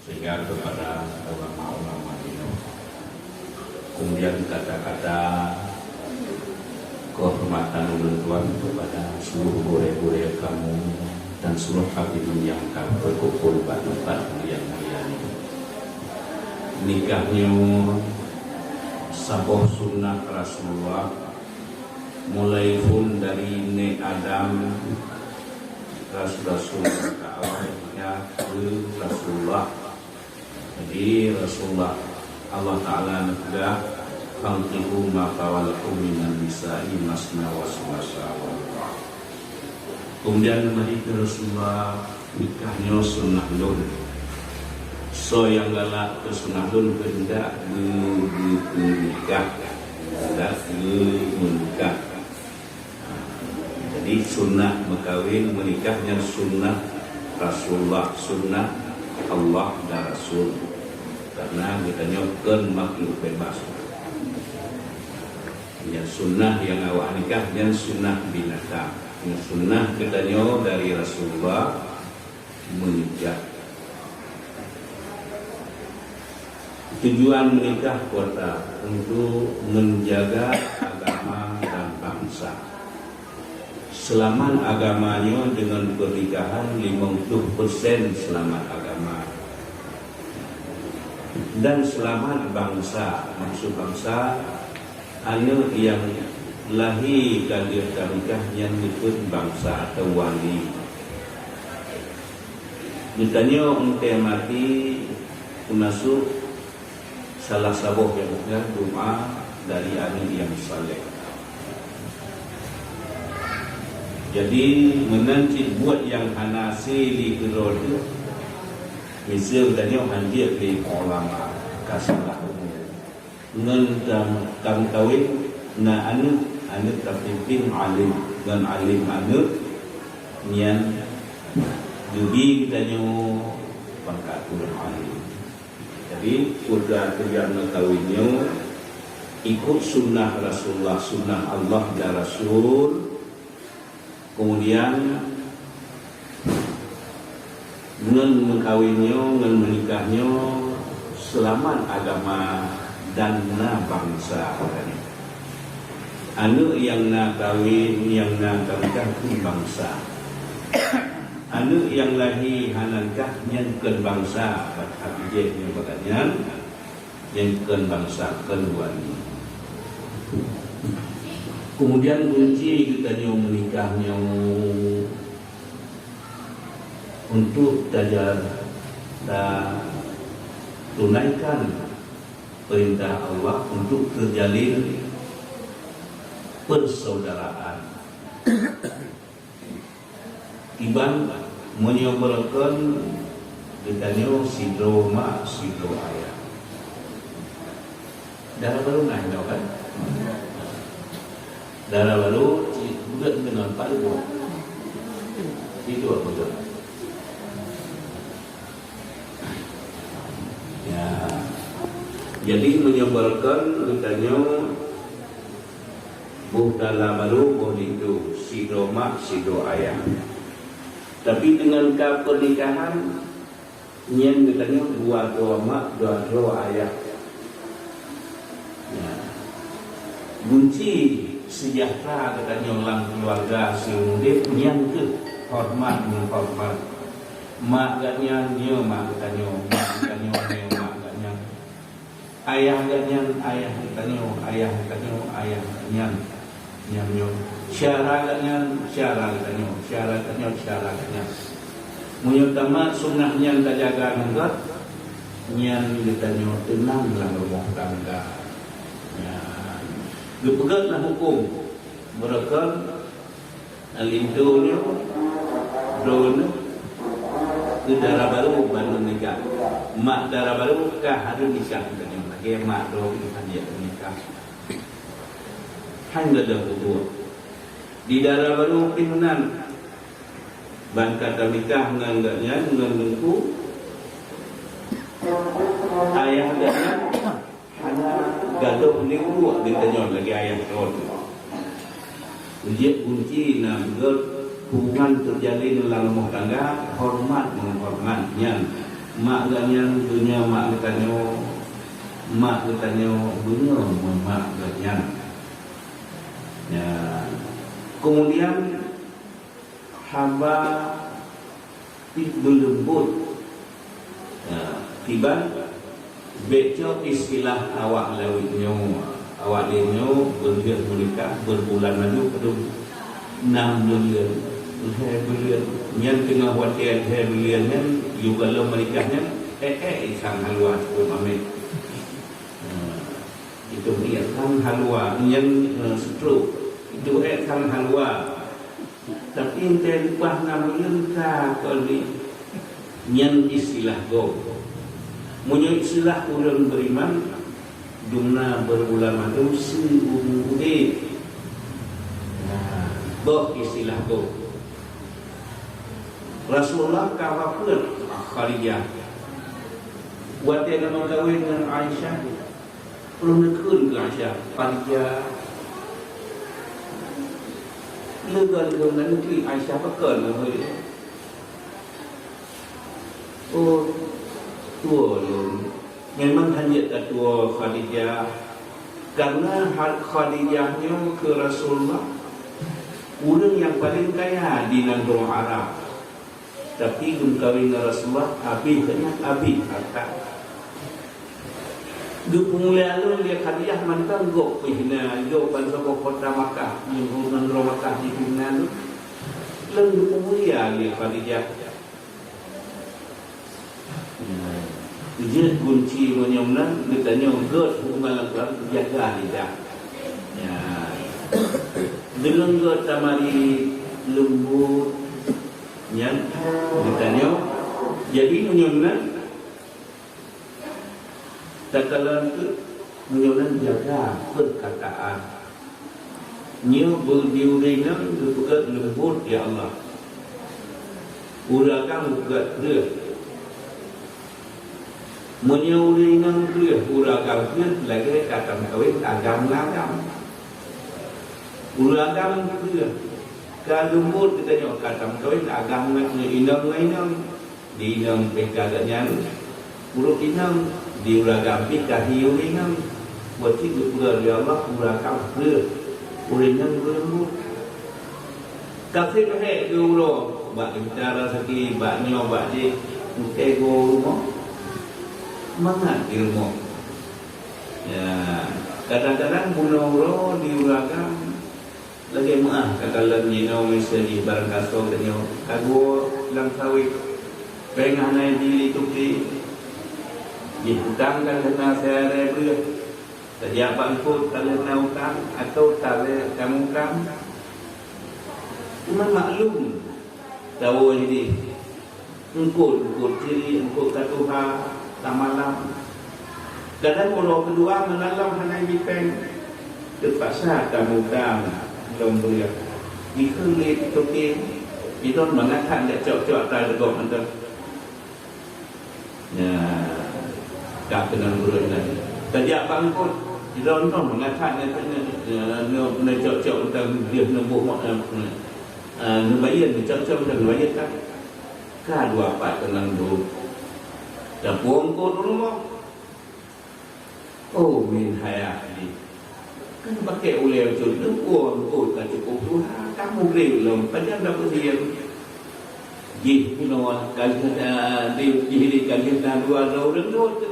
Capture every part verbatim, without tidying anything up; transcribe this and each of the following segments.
Sehingga kepada ulama-ulama di Kemudian kata-kata kehormatan ulôn tuan kepada seluruh gurée-gurée kamoe dan seluruh hadirin nyang ka teukumpul bak teumpat nyang mulia nyoe. Nikah nyoe saboh sunnah Rasulullah, mulai phon dari Nabi Adam, rasul-rasul nyang ka awai hingga keu Rasulullah. Jadi Rasulullah, Allah Taala neupeugah, "Fankihu ma taba lakum minan nisa'i masna wa sulatsa wa ruba'." Kemudian mari keu Rasulullah, "Nikah nyoe sunnah lôn. Soe nyang galak keu sunnah lôn keuheundak beu-, beu-, beunikah, keuheundak beu-, meunikah." Jadi sunnah meukawen, meunikah nyan sunnah Rasulullah, sunnah Allah dan Rasul. Karena geutanyoe kon makhluk bebas. Nyan sunnah nyang awak nikah nyan sunnah binatang. Nyan sunnah geutanyoe dari Rasulullah, meunikah. Tujuan meunikah kuat that untuk menjaga agama dan bangsa. Seulamat agama nyoe deungon pernikahan limong ploh persen seulamat agama. Dan seulamat bangsa, maksud bangsa, aneuëk nyang lahé ka lheueh tanikah nyan dikheun bangsa atau wali. Geutanyoe eunteuk maté teumasok salah saboh nyang geupeugah doa dari aneuëk nyang saleh. Jadi, meunan cit buet nyang hana sili keudroe teuh, miseue geutanyoe hanjeuet lé ulama ka salah umur. Ngon tam-, tameukawen na aneuëk, aneuëk tapimpén alim, ngon alim aneuëk nyan geubi geutanyoe pangkat ureuëng alim. Jadi, peue tujuan meukawen nyoe, ikut sunnah Rasulullah, sunnah Allah dan Rasul, Kemudian, ngon meukawen nyoe, ngon meunikah nyoe, seulamat agama dan na bansa. Aneuëk nyang na kawen, nyang na tanikah pun bansa. Aneuëk nyang lahé hana nikah nyan kon bansa, bak habijéh nyoe bak nyan. Nyang kon bansa, kon wali. Kemudian kunci geutanyoe meunikah nyoe untuk taja-, ta-, tunaikan perintah Allah untuk terjalin persaudaraan. Iban meunyoe beureukan geutanyoe sidroe mak sidroe ayah. Dara barô na inoe kan? Dara barô, ci-, beugét deungon pat ibu. Sidroe beugét. Ya. Jadi meunyoe beureukan geutanyoe Boh dara barô, boh linto, sidroe mak, sidroe ayah. Tapi deungon ka pernikahan, nyan geutanyoe dua droe mak, dua droe ayah. Ya. Kunci sejahtera geutanyoe lam keuluwarga siumu udeb nyan keuh horeumat meuhoreumat. Mak geutanyoe nyoe mak geutanyoe, mak geutanyoe nyoe mak geutanyoe. Ayah geutanyoe, ayah geutanyoe, ayah geutanyoe, ayah geutanyoe. Nyan nyoe. Syara geutanyoe, syara geutanyoe, syara geutanyoe, syara geutanyoe. Meunyoe tamat sunnah nyan tajaga ngon gét, nyan geutanyoe teunang lam rumoh tangga. Nyan. Geupeugét lam hukôm, beureukan Linto nyoe, droeneuh, keu dara barô bandum nikah. Mak dara barô ka hareuem nikah geutanyoe, lagèe mak droeneuh han jeuet nikah. Hana lé buet. Di dara barô pih meunan, ban ka tamikah ngon gobnyan, ngon teungku, ayah gobnyan, Hana gadôh lé uruek geutanyoe lagèe ayah droe teuh. Jeuet kunci na beugét hubungan teujalin lam rumoh tangga, horeumat meuhoreumat nyan. Mak geuh nyan, donya mak geutanyoe, mak geutanyoe, donya mak geuh nyan. Ya. Kemudian, haba pih beuleumbot. Ya, kiban, bék cok istilah awak lawét nyoe, awak lé nyoe beulheueh meunikah berbulan madu padub nam buleuen, lhèe buleuen. Nyan teungoh watèe lhèe buleuen nyan, yue galom meunikah nyan, ék-ék isan halua cukôp mamèh. Nah, itu dia kan halua, nyan, eh, stroke. Itu ék kan halua. Tapi entah leupah nam buleuen ka kon ni. Nyan istilah gob. Meunyoe istilah ureueng beriman, dumna berbulan madu siumu udeb. Nah, boh istilah gob. Rasulullah ka wafeuet Khadijah. Watèe na meukawen ngon Aisyah, Ulôn neukheun keu Aisyah, "Khadijah." Leugon lôn neukheun Aisyah pakon lôn. Oh, tuwo lôn. Memang hana tatuwo Khadijah. Karena ha-, Khadijah nyoe keu Rasulullah ureueng nyang paleng kaya di nanggroe Arab. Tapi geumeukawen ngon Rasulullah, habéh keu nyan, habéh hareuta. Geupeumulia lôn lé Khadijah mantong gob pih na, gob ban saboh kota Makkah, nanggroe Makkah jih pih na lôn. Lôn geupeumulia lé Khadijah. Nah, jeuet kunci meunyoe meunan, geutanyoe gèt hubungan lam Quran, jaga lidah. Ya. Deungon gèt tamari leumbot, Nyan, geutanyoe. Jadi, meunyoe meunan, takalon keu meunyoe meunan jaga peukataan. Nyoe beu-, di ureueng inong geupeugèt leumbot, ya Allah. Ureueng agam geupeugèt kreueh. Meunyoe ureueng inong kreueh, ureueng agam kreueh, lagèe ka tameukawen agam ngon agam. Ureueng agam kreueh, ka leumbot geutanyoe ka tameukawen agam ngon inong ngon inong. Di inong pih ka geuh nyan ureueng inong, di ureueng agam pih ka hi ureueng inong. Buet cit geupeugah lé Allah, ureueng agam kreueh, ureueng inong leumbot. Ka sép hék geuh uroe, bak geuntara sakét, bak nyoe, bak jih, watèe geuwoe u rumoh, mangat di rumoh. Ya, kadang-kadang bunoe uroe di ureueng agam lagèe meu'ah takalon jinoe miseue jih barangkasoe tanyoe ka geuwoe lam sawét. Péng hana jibri lé toke, jih utang ka lheueh na siaré breueh. Tajak bak eungkôt ka lheueh na utang, atau talèe tamukang. Teuma maklum, tawoe jih eungkôt, eungkôt siri, eungkôt ka tuha, tamalam. Kadang uroe keudua meunan lom hana jipéng, teupaksa tamukang lom breueh. Jikheun lé toke, "Sidroe mangat that jak cok-cok atra leugob mantong." Nyan, ka keunong gurèe nyan. Tajak bak eungkôt, sidroe mangat that neu-, neu-, neu-, neucok-cok mantong, deuh neuboh mak, eh, eh, neubayeue, neucok-cok mantong neubayeue ka. Ka dua pat keunong dum. Tapuwoe eungkôt u rumoh. Oh, min haya jih. Kan pakèk ulèe cut, neupuwoe eungkôt ka cukôp tuha, ka mugreb lom, pajan dapeusieng. Jih bunoe ka lheueh na, di, jih di ka lheueh na dua droe ureueng dua tu.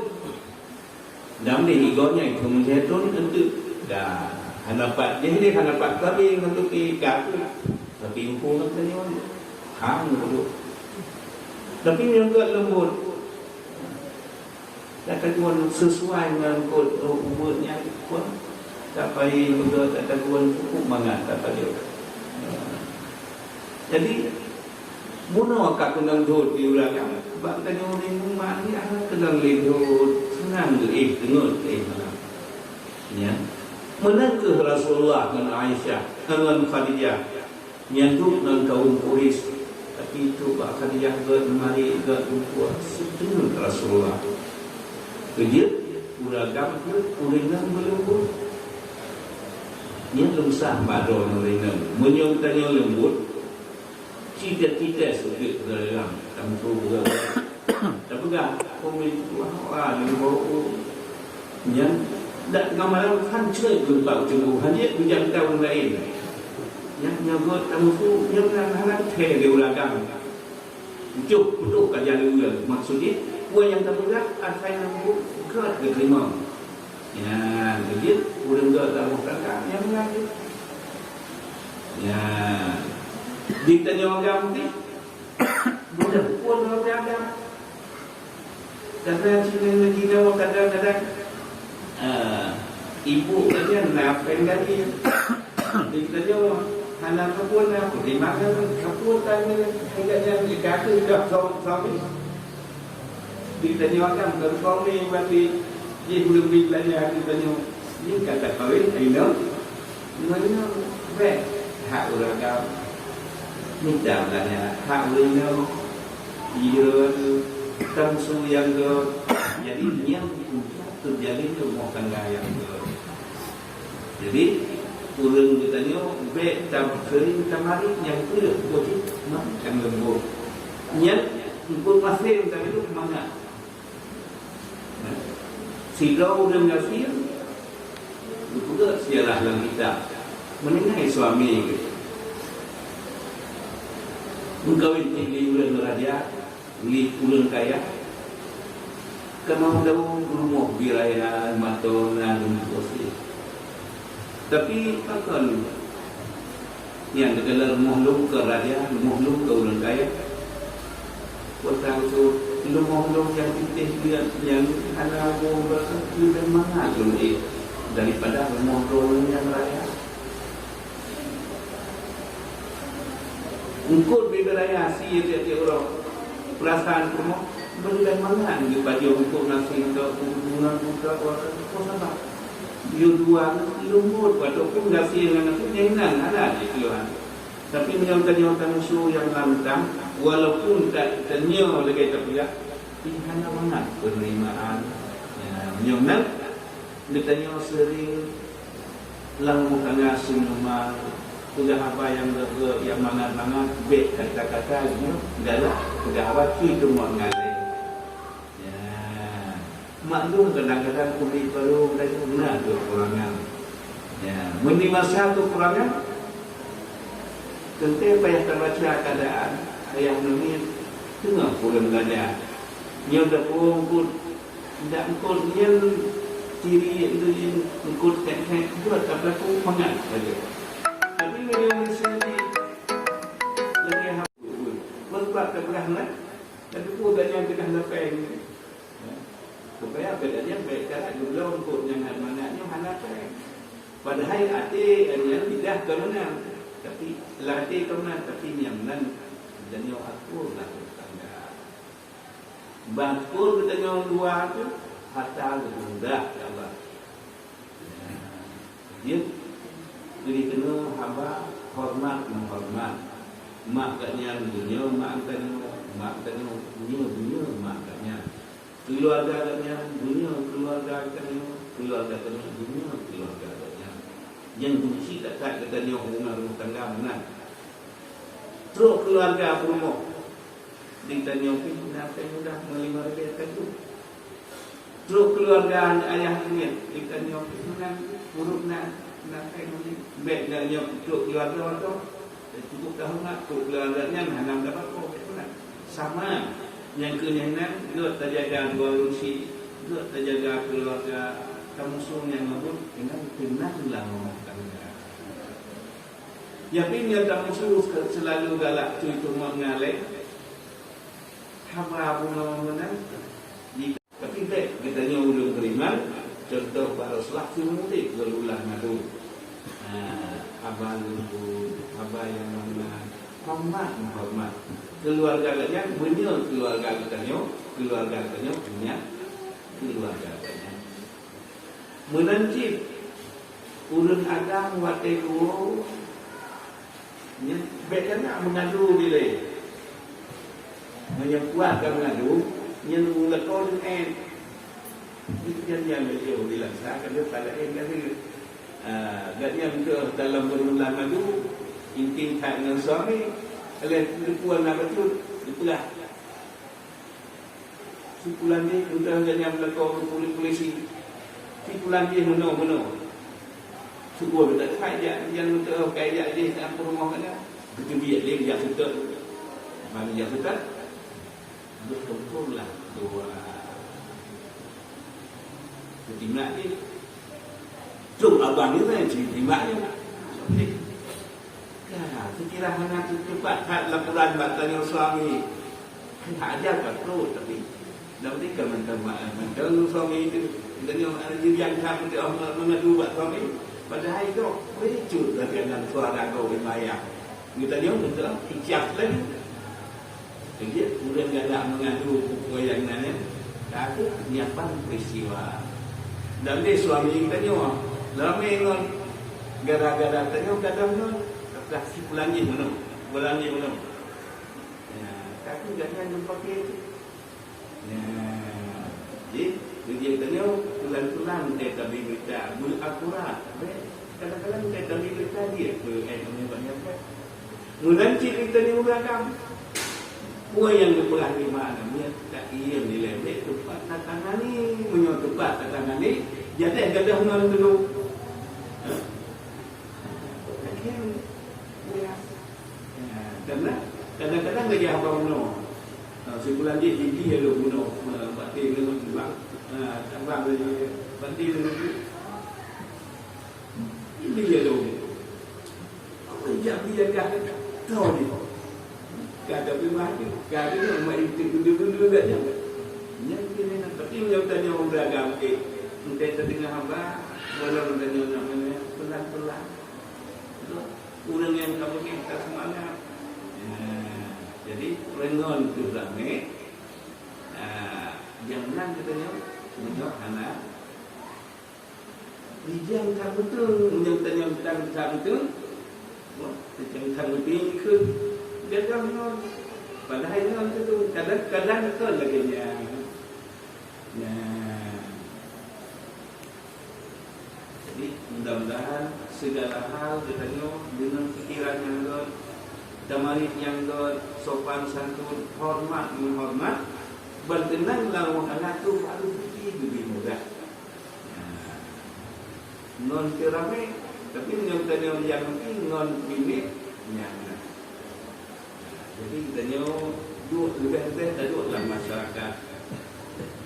Dam deh igoe nyan keu meuseutôn enteuk. Dah, hana pat, jih di hana pat sabe ngon toke ka tu. Tapi empu ngon tanyoe. Hang dulu. Tapi meunyoe gèt leumbot. Gata geuwon sesuai ngon kod, oh, ubeut nyan pun, tapai beudôh gata geuwon cukup mangat tapajoh. Jadi, bunoe ka keunong dot di ureueng agam, bak tanyoe ureueng umat ni hana keunong lé dot, seunang geuéh teungeut éh malam. Nyan. Meunan kheueh Rasulullah ngon Aisyah, ngon Khadijah. Nyan trok ngon kawöm Quraisy, tapi trok bak Khadijah gèt, mari gèt, teungku, siteungeut Rasulullah. Keujeuet, ureueng agam pih, ureueng inong meuleumbot. Nyan lôn sah bak droeneuh ureueng inong. Meunyoe tanyoe leumbot, cita-cita sukét dalam, tantu ureueng. Tapeugah, "Oh, min, wah, wah, ni bau." Nyan, dak tengah malam, kan cret geumpa u teungku. Hanjeuet geujak mita ureueng laén. Nyan, nyoe geuh tamusu, nyan hana, hana teuthèe lé ureueng agam. Ucok, putôh ka jalan ureueng. Maksud jih, peue nyang tapeugah, asai nyang buet, gèt geuteurimong. Nyan, beujeuet ureueng gèt lam rumoh tangga, nyan meunan jih. Nyan. Di tanyoe agam pih, budak pun ureueng agam. Karena cina jinoe kadang-kadang, ah, ibu katanya na péng gaji. Di tanyoe hana kapue na, peutimbangan kapue tanya, hai katanya dikasih dah suami. Di tanyoe kan, kan suami berarti jih belum di belanja di tanyoe. Ni kata kawin, ayo. Mana bèk hak ureueng agam. Mita belanja hak ureueng agam. Iya tu, tamsu nyang gèt. Jadi, nyang terjadi tu rumah tangga nyang gèt. Jadi, ureueng geutanyoe bèk taseuring tamarit nyang kreueh, boh jih marit nyang leumbot. Nyan, eungkôt maséng taduek mangat. Sidroe ureueng gasien, geupeugah seujarah lam kitab. Meuninggai suami geuh. Meukawen cit lé ureueng raja, lé ureueng kaya. Kamoe tahu rumoh bit raya, mantong na lôn peusie. Tapi pakon nyang teukalon rumoh lôn keu raja, rumoh lôn keu ureueng kaya? Peue teuh rumoh lôn nyang teuntèe nyan hana boh, leubeh mangat lôn éh daripada rumoh droeneuh nyang raya. Eungkôt bibit raya sie tiep-tiep uroe. Peurasaan kamoe meuleubeh mangat geupajoh eungkôt gasien keu bunga buta, peue sabab? Yue dua leumbot ataupun gasien ngon gasien nyang nan hana jituan. Tapi meunyoe tanyoe tamusu nyang lantang, walaupun ta-, tanyoe lagèe tapeugah, tapi hana mangat peunerimaan. Ya, meunyoe nan geutanyoe seuring lam rumoh tangga seunyuman, peugah haba nyang gèt-gèt, nyang mangat-mangat, bèk kata-kata jih galak, peugah haba cui teuma ngalèe. Ya. Maklum, kadang-kadang ureueng baru na keukurangan. Ya, meunyoe masa keukurangan, teuntèe payah tabaca keuadaan ayah namiet teungoh ureueng beulaja. Nyoe dapur eungkôt, dak eungkôt nyan ciri eungkôt tèk-tèk jeuet tapeulaku mangat saja. Tapi meunyoe ureueng sendiri lagèe haba, meunyoe tapeugah na, tapi peue gobnyan teuka lapèe nyoe. Supaya beda nyan bèk galak geubloe eungkôt nyang mangat nyoe hana péng. Padahai até nyan lidah ka meunan, tapi lam até ka meunan, tapi nyang meunan geutanyoe atur lah tangga. Ban atur geutanyoe luwa tu harta geupeumudah, ya Allah. Jeuet, bri keunoe haba horeumat meuhoreumat. Mak geutanyoe donya mak geutanyoe, mak geutanyoe donya, donya mak geutanyoe. Keuluwarga geutanyoe donya keuluwarga geutanyoe, keuluwarga geutanyoe donya keuluwarga geutanyoe. Nyang kunci that-that geutanyoe hubungan rumoh tangga meunan. Trok keuluwarga peurumoh, di tanyoe pih na péng mudah meulimong ribèe ka jeuet. Trok keuluwarga ayah namiet, di tanyoe pih meunan, ureueng na, na péng meunan. Bèk na nyoe trok keuluwarga mantong, cukup tahoreumat, trok keuluwarga nyan hana meudapat po, bèk meunan. Sama, nyang keu nyan gèt tajaga dua ureueng syiek, gèt tajaga keuluwarga tamusu nyang leumbot, keunan teunang lam rumoh tangga. Yakin nyang tamusu seulalu galak cui teuma ngalèe, haba bunoe meunan. Di, tapi bèk geutanyoe ureueng beriman, contoh bak Rasulullah, keu murit beureulah madu. Ha, haba leumbot, haba nyang mangat, horeumat meuhoreumat. Keuluwarga geutanyoe, meunyoe keuluwarga geutanyoe, keuluwarga geutanyoe, nyan keuluwarga geutanyoe. Meunan cit, ureueng agam watèe tuwo, nyan bèk keuneuk meungadu dilèe. Meunyoe kuat ka meungadu, nyan ureueng lakoe jeuet. Itu janjian beliau di Langsa, kan dia tak laén kan dia. Ah, gobnyan keu dalam beureulah madu, intim that ngon suami, lheuh teupeu na bacut, dipeugah. Si pulan jih, entah gobnyan meulakoe keu poli-, polisi. Si pulan jih meunoe-meunoe. Syukur that keuhai jak, nyang meuteu'oh kai jak jih, nyang peurumoh gobnyan. Geuteubiet lé jak seutôt. Ban jak seutôt. Beutôi lah dua. Keutimlak jih. Trok abang nyoe kan, si timbak nyoe. Ka, seukira hana teupat that laporan bak tanyoe suami. Hana ajar ka trok, tapi dah beri ka mantong ma-, mantong suami tu. Tanyoe ada jirian that untuk mengadu bak suami. Padahai tu, weh, cut dah keunan suara kau, weh, mayang. Geutanyoe beutôi, icak lagi. Jadi, ureueng galak mengadu peue nyang na nyan, ka kheueh nyiapan peristiwa. Dan lé suami geutanyoe, ramé ngon gara-gara tanyoe gadôh ngon, ka si pulan jih meunoe, pulan jih meunoe. Ya, ka kheueh gobnyan geupaké tu. Ya, jadi, jadi tanyoe pulan-pulan teuh tabi berita, beuakurat. Kadang-kadang teuh tabi berita dia, eh, banyak. Meunan cit geutanyoe ureueng agam. Peue nyang geupeugah lé mak nyan, nyan tak iya nilai bèk teumpat tatangani. Meunyoe teumpat tatangani, jadeh gadôh ngon teulok. Hah? Akhé, ya. Ya, karena kadang-kadang lagèe haba bunoe. Ha, si pulan jih gigi ya lôn bunoe, ha, batin lôn bang. Ha, tabang lagi batin lôn. Ini dia tu. Apa yang dia kata? Tahu ni. Kata memang tu. Kata ni memang itu dulu-dulu dah jangan. Yang kena nak, tapi yang tanya orang agam ke, entah terdengar hamba, walau tanya nak mana, pelan-pelan. Ureueng nyang ka beungéh ka seumangat. Nah, jadi rengon tu ramé. Ah, jangan kita nyoe, nyoe hana. Rijang ka beutôi, meunyoe tanyoe tan ka beutôi, wah, rijang ka beutôi keu gagal ngon. Padahai ngon tu, kadang-kadang kon lagèe nyan. Nah. Jadi, mudah-mudahan segala hal geutanyoe deungon pikiran nyang gèt, tamarit nyang gèt, sopan santun, hormat menghormat, ban teunang lam rumoh tangga tu baru pike leubeh mudah. Nah, ngon teuramé, tapi ngon tanyoe nyang penting ngon binéh nyang na. Jadi geutanyoe duek leubeh-leubeh taduek lam masyarakat.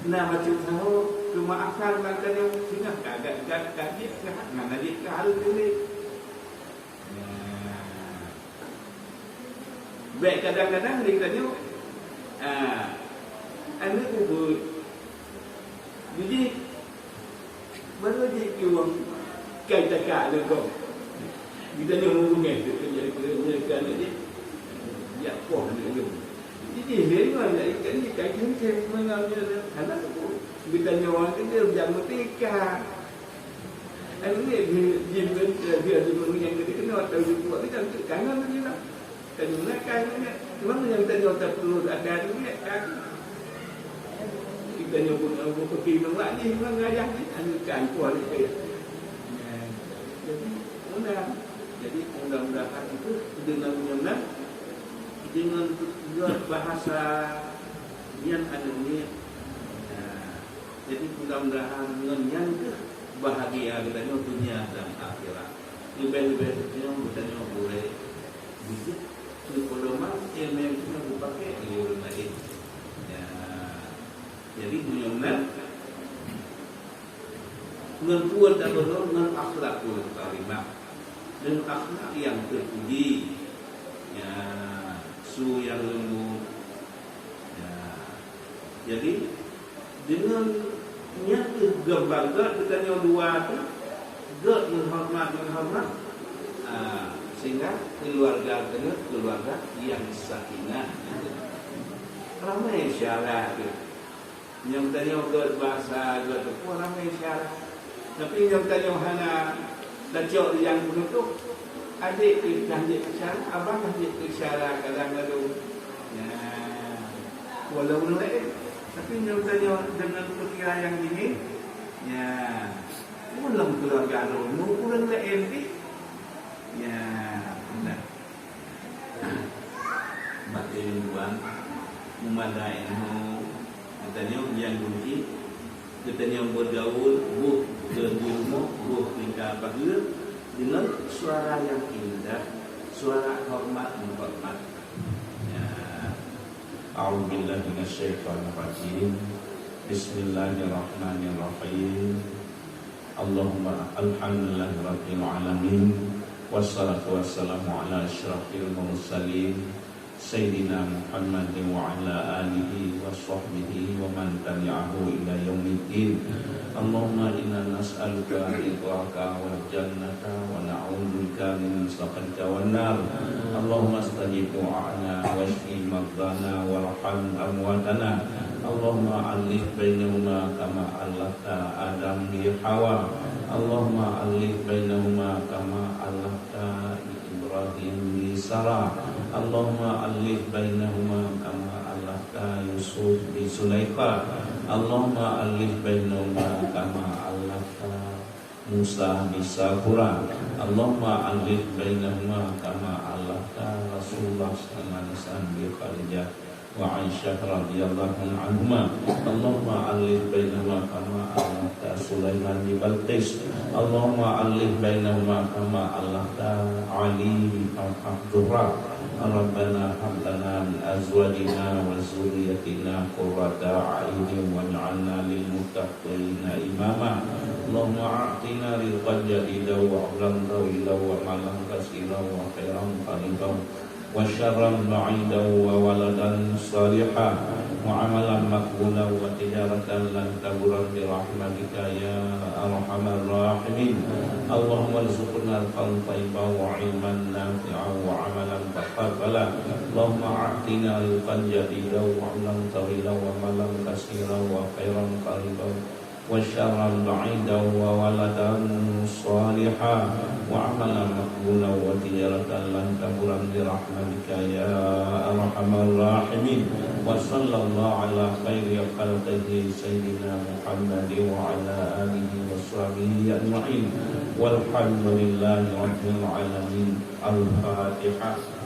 Na bacut saho keumaafan bak tanyoe singoh ka gat-gat ka jeuet ka hana jeuet ka hareuem teuh. Nah. Bèk kadang-kadang geutanyoe, ah, aneuk ubeut. Jadi, baru jih iwang kai taka leukoh. Geutanyoe hubungan tu, jadi, jadi, jadi, ya, poh ni, ya. Jadi, dia memang nak ikan ni, kai kengkeng, memang dia, dia, anak tu. Geutanyoe orang tu, dia, dia merdeka. Anu ni, dia, dia, dia, dia, dia, dia, dia, dia, dia, dia, dia, dia, dia, dia, dia, dia, dia, dia, Tanyoe na kai nyan, cuma nyang tanyoe tapeureuet ada duit, kan? Kita nyoe pun, eh, bukeuti ngon wak jih, ngon ayah jih, anu kan, kuah ni, eh. Nah, jadi, undang. Jadi, mudah-mudahan itu dengan nyan, dengan, dengan bahasa nyan anu ni, nah, jadi, mudah-mudahan ngon nyan keuh bahagia geutanyoe dunia dan akhirat. Leubeh-leubeh geutanyoe, geutanyoe gurèe. Bijéh keu pedoman ilmu nyang geutanyoe geupaké lé ureueng laén. Ya. Jadi, meunyoe meunan, ngon peue tapeudong ngon akhlakul karimah. Ngon akhlak nyang teupuji. Ya, su nyang leumbut. Ya. Jadi, deungon nyan kheueh geumbang gèt geutanyoe dua tu, gèt meuhoreumat-meuhoreumat, ah, sehingga keuluwarga geutanyoe keuluwarga nyang sakinah. Ramé syara tu. Nyang tanyoe gèt basa gèt tu pun ramé syara. Tapi nyang tanyoe hana tacok nyang peunutôp, adék pih ka jeuet keu syara, abang ka jeuet keu syara kadang-kadang. Nyan, walau ureueng laén. Tapi nyang tanyoe deungon pikiran nyang jih, nyan, ulôn keuluwarga lôn, ureueng laén pih. Nyan, nah. Bak ilmu Tuhan, meumada ilmu, Geutanyoe nyang kunci, geutanyoe bergaul, boh keu di rumoh, boh tingkat pageue, deungon suara nyang indah, suara hormat menghormat. Ya. A'udzubillahi minasyaitonirrajim. Bismillahirrahmanirrahim. Allahumma alhamdulillahirabbil alamin. Wassalatu wassalamu ala asyrafil mursalin. Sayyidina Muhammadin wa ala alihi wa sahbihi wa man tabi'ahu ila yaumiddin. Allahumma inna nas'aluka ridhaka wal jannata wa na'udzubika min sakhatika wan nar. Allahumma stajib du'ana wasyfi mardana warham amwatana. Allahumma allif bainahuma kama allafta Adam bi Hawa. Allahumma allif bainahuma kama allafta Ibrahim bi Sarah. Allahumma allif bainahuma kama allafta Yusuf bi Zulaikha. Allahumma allif bainahuma kama allafta Musa bi Safura. Allahumma allif bainahuma kama allafta Rasulullah sallallahu alaihi wasallam bi Khadijah wa Aisyah radhiyallahu anhuma. Allahumma allif bainahuma kama allafta Sulaiman bi Balqis. Allahumma allif bainahuma kama allafta Ali bi Zuhra. Rabbana hab lana min azwajina wa dzurriyyatina qurrata a'yunin waj'alna lil muttaqina imama. Allahumma a'tina rizqan jadidan wa umran thawilan wa malan katsiran wa khairan qariban wa syarran ba'idan wa waladan shalihan wa amalan maqbulan wa tijaratan lan tabura bi rahmatika ya arhamar rahimin. Allahumma rzuqna rizqan thayyiban wa ilman nafi'an wa amalan mutaqabbala. Allahumma a'tina rizqan jadidan wa umran thawilan wa malan katsiran wa khairan qariban wa syarran ba'idan wa waladan shalihan wa amalan maqbulan wa tijaratan lan tabura bi rahmatika ya arhamar rahimin. Wa sallallahu ala khairi khalqihi sayyidina Muhammadin wa ala alihi wa sahbihi ajma'in. Walhamdulillahi rabbil alamin. Al-Fatihah.